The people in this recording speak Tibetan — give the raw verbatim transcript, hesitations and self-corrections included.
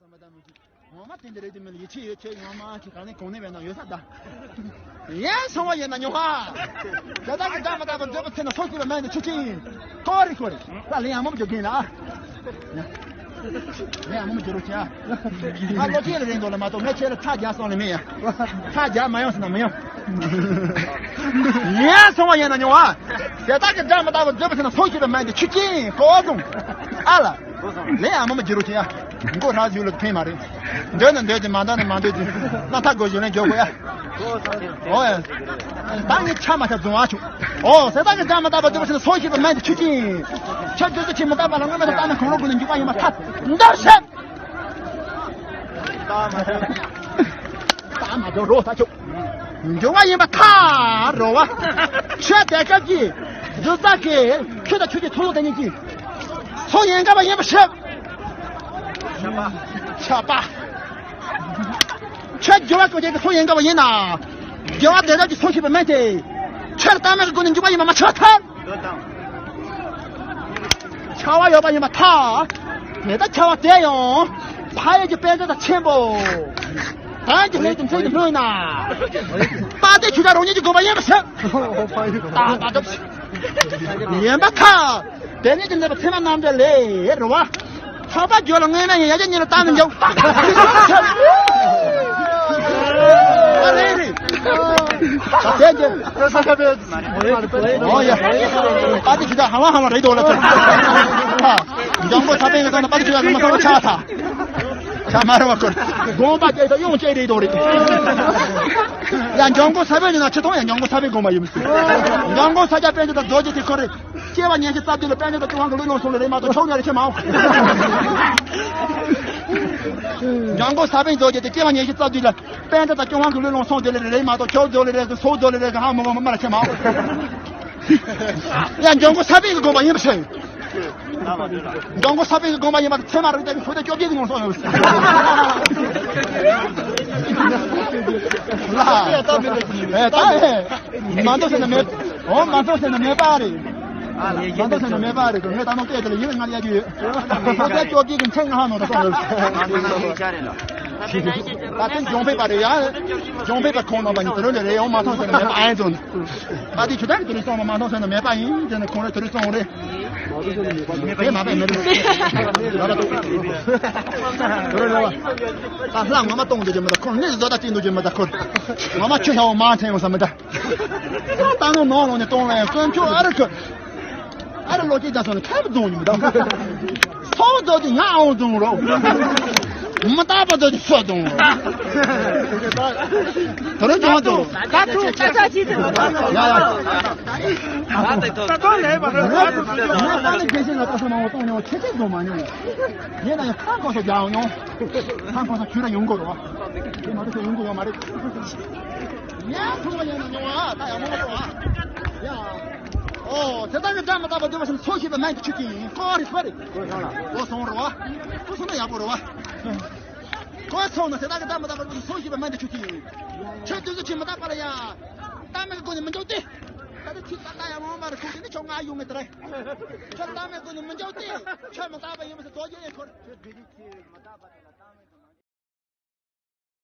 ངོ་མ་དེ་འདྲ་རེད་དེ་མིན་ཡིད་ཆེས་ཡོད་ཆེ་ཡོང་མ་ཁྱེད་གང་ནས་གོང་ནས་བས་ན་ཡོད་ས་ད། ཡན་སོང་བ་ཡིན་ན་ཉོ་ཧ། དེ་དག་གི་འདྲ་མི་དག་པ་འདོད་པ་ཚེ་ན་སོ་སྐྱིད་པ་མན་དེ་ཆུ་ཆེན། ཀོ་རི་ཀོ་རི། ད་ལེན་ཡང་མོ་མ་འཇོག་གིན་ལ་ཨ། ལེན་ཡང་མོ་མ་འཇོག་རོགས་བྱེད་ཨ། ང་ལོ་ཆེ་ལ་རེད་འདོད་ལ་མ་གཏོགས་ངས་ཁྱེད་ལ་ཁྲག་རྒྱག་སོང་ལ་མེད་ཡ། ཁྲག་རྒྱག་མ་ཡོང་ཟེར་ན་མི་ཡོང་། ཡན་སོང་བ་ཡིན་ན་ཉོ་ཧ། དེ་དག་གི་འདྲ་མི་དག་པ་འདོད་པ་ཚེ་ན་སོ་སྐྱིད་པ་མན་དེ་ཆུ་ཆེན་ཀོ་སོང་ཨ་ལ། ལེན་ཡང་མོ་མ་འཇོག་རོགས་བྱེད་ཨ། མགོ་རང་ཞུ་ལ་ཕན་མ་རེད། འདོད་ན་འདོད་ཅིང་མ་འདོད་ན་མ་འདོད་ཅིང་སྣ་ཐག་དགོས་ཞུ་ལན་འཇོག་དགོས་ཡ། ཨོ་ཡ། ད་ངས་ཆ་མ་ཆ་བཟུང་བ་བྱུང་། ཨོ་ཟེར་ད་གི་འདྲ་མི་དག་པ་འདོད་པ་ཚེ་ན་སོ་སྐྱིད་པ་མན་དེ་ཆུ་ཆེན། ཆ་འདོད་ཚེ་ཆེ་མི་དག་པ་ལ་སྔོན་མ་དང་ལྟ་ན་གང་རུང་ཀུན་ནས་འཇུག་པ་ཡིན་པ་ཐ་འདར་ཤད། ད་མ་འཇོག་རོགས་ད་ཆོག་འཇུག་པ་ཡིན་པ་ཐ་རོ་བ། ཆོས་དེ་སྐབས་ཀྱི་འདུ་ས་གི་ཁྱོད་དང་ཁྱོད་ཀྱི་ཐུགས་ལུགས་དེ་ཉིད་ཀྱི་ཚོགས་ཡན་ག་བ་ཡིན་པ་ཤེས། ཆ་པ། ཆོས་སྦྱོར་བ་ཀུན་གྱི་ཚོགས་ཡན་ག་བ་ཡིན་ན། སྦྱོར་བ་དེ་དག་གི་ཚོགས་ཤེས་པ་མེད་དེ། ཆོས་ལ་བརྟག་མིན་གྱི་སྒོ་ནས་འཇུག་པ་ཡིན་པ་མ་ཆགས་ཐལ། ཆ་བ་ཡོད་པ་ཡིན་པ་ཐ། དེ་ལྟར་ཆ་བ་དེ་ཡང་། ཕ་ཡུལ་གྱི་དཔེ་མཛོད་དང་ཆེན་པོ། བདག་གི་ལྷས་ཀྱི་མཚན་གྱི་ལྷུན་ན། དཔལ་ལྡན་ཆོས་གྲགས་རང་ཉིད་ཀྱི་དགོངས་པ་ཡིན་པ་ཞིག་ད་ད་ད། ཡིན་པ་ཐ། དེ་ནས་ཀྱི་འདས་པ་ཚད་མ་རྣམ་འགྲེལ་ལས་རེད་བ། ཐོག་པ་བརྗོད་ལ་དངོས་མེད་ཡིན་ཡ་གྱི་གཉིས་ལ་བལྟ་ནས་འཇོག་ཨ་རེད་རེད། ད་དེ་འདི། ཨོ་ཡ། ཨ་ཏི་ཇི་ད་ཧ་ལ་ཧ་ལ་རེད་འདུག་ལ་ཚོད། ལྗང་གུ་ཚ་པའི་ངང་ནས་ཨ་ཏི་ཇི་ད་ཧ་མ་ཧ་ལ་ཆགས་ཐལ། ཆ་མ་རེད་བ་ཁོར། དགོངས་པ་བཅས་ད་ཡོང་བཅས་རེད་འདུག་རེད། ཡ་ལྗང་གུ་ཚ་པའི་ནི་ན་ཆི་ཐོང་ཡ་ལྗང་གུ་ཚ་པའི་དགོངས་པ་ཡིན་མི་སྲིད། ལྗང་གུ་ཚ་རྒྱ་དཔེ་འདི་ད་རྡོ་རྗེ་དེ་ཁོ་རེད། སྐྱེ་བ་ཉེར་བཞི་རྩ་བདུན་ལ་དཔལ་ལྡན་དང་ཀུན་དབང་གི་ལུས་ལོངས་སུ་ལ་རེད་མ་གཏོགས་ཕྱོགས་ནས་རེ་ཆེ་མ་འོང་། ལྗང་གུ་ས་པཎ་རྡོ་རྗེ་དེ་སྐྱེ་བ་ཉེར་བཞི་རྩ་བདུན་ལ་དཔལ་ལྡན་དང་ཀུན་དབང་གི་ལུས་ལོངས་སུ་ལ་རེད་མ་གཏོགས་ཕྱོགས་ལ་རེད་སོ་ལ་རེད་ཧ་མ་གོ་མ་མ་ར་ཆེ་མ་འོང་། ཡ་ལྗང་གུ་ས་པཎ་གི་དགོངས་པ་ཡིན་པ་ཤེས། ལྗང་གུ་ས་པཎ་གི་དགོངས་པ་ཡིན་པ་ཚད་མ་རིགས་གཏེར་གྱི་ཆོས་སྡེ་བཅོ་བརྒྱད་ཀྱི་ནང་སོང་ཡོད། ལ། ཨེ་ད་ཨེ། མ་འདོད་ཟེར་ན་མེད། འོ་མ་འདོད་ཟེར་ན་མེད་པ་རེད། མ་འདོད་ཟེར་ན་མེད་པ་རེད་དོ། ངས་ད་ནང་སྐད་དེ་ལ་ཡིན་ང་ཡ་རྒྱུ་ཡོད། ཁོ་ཚོས་བཅོ་བརྒྱད་ཀྱི་མཚན་ང་ཧ་ནོ་ད་སོང་ཡོད། ད་ཐེངས་ལྗོངས་ཕེབས་པ་རེད་ཡ། ལྗོངས་ཕེབས་པ་ཁོང་རྣམ་པ་གཉིས་དེ་རུ་ལས་རེད་འོ་མ་འདོད་ཟེར་ན་མེད་པ་ཨེ་འཛོན། ད་དེ་ཆུ་ཐག་གི་དེ་རུ་སོང་བ་མ་འདོད་ཟེར་ན་མེད་པ་ཡིན་དེ་ནི་ཁོང་རེ་དེ་རུ་སོང་རེད། དེ་མ་པའི་མི་རུ། ད་ལྷ་ངོ་མ་གཏོང་འདོད་ཀྱི་མི་ད་ཁོ་ནི་བཟོ་ད་བཏིང་འདོད་ཀྱི་མི་ད་ཁོ། ངོ་མ་ཆུ་ཤ་བ་མ་འཐེན་ཡོང་ས་མི་ད། ད་ནོ་ནོ་ལོ་ནི་གཏོང་ལ་ཡང་དཀོན་མཆོག་ཨ་རི་ཁུ། ཨ་རི་ལོ་སྐྱེས་ཀྱང་སོང་ནས་ཁ་བ་རྫོང་ཡིན་མི་ད། སོང་རྫོང་དེ་ང་ཨང་རྫོང་རོ། མི་རྟག་པ་རྫོང་དེ་སོ་རྫོང་རོ། དོ་རུ་ཀྱང་རྫོང་། ད་ཐུག་ད་ཆ་ཅི་ཐུག་ཡ་ཡ། ད་ཐུག་ལས་པ་རོ། ང་ད་ནི་རྒན་ཤིང་ལ་ད་སོ་མང་བ་གཏོང་མྱོང་ཆེ་ཆེ་རྫོང་མ་མྱོང་། ཡིན་ན་ཡང་ཁ་ཁོ་སོ་རྒྱག་མྱོང་། ཁ་ཁོ་སོ་ཁྱོད་ར་ཡོང་དགོས་རོ། དེ་མ་གཏོགས་ཡོང་དགོས་ཡོད་མ་རེད། ཡ་ཐུག་པ་ཡིན་ན་མྱོང་ཨ་ད་ཡང་མོ་མ་གཏོང་ཨ། ཡ། ཨོ་དེ་ལྟ་བུའི་འདྲ་མི་རྟག་པ་འདུལ་བ་ཟེར་ན་ཚོགས་ཞེས་པའི་སྨན་གྱི་ཆུ་རྐྱེན་ཡིན་ཀོ་རེ་ཀོ་རེ། ཀོ་སོང་རོ་བ། ཀོ་སོང་ན་ཡག་པོ་རོ་བ། ཀོ་སོང་ན་དེ་ལྟ་བུའི་འདྲ་མི་རྟག་པ་འདུལ་བ་ཟེར་ན་ཚོགས་ཞེས་པའི་སྨན་གྱི་ཆུ་རྐྱེན་ཡིན། ཆོས་འདུལ་ཚུལ་གྱིས་མི་རྟག་པ་ལ་ཡ། རྟག་མེད་ཀྱི་སྒོ་ནས་མི་འཇོག་སྟེ། ད་ལྟ་ཁྱི་ལྟ་ལྟ་ཡ་མང་མ་རེ་ཁུག་དེ་ནི་ཆོ་ང་ཡོང་ངེ་དེ་རེད། ཆོས་རྟག་མེད་ཀྱི་སྒོ་ནས་མི་འཇོག་སྟེ། ཆོས་མི་རྟག་པ་ཡིན་པ་ཟེར་རྡོ་རྗེ་ལས་འཁོར། ཆོས་འདུལ་ཚུལ་གྱིས་མི་རྟག་པ་དེ་ལ།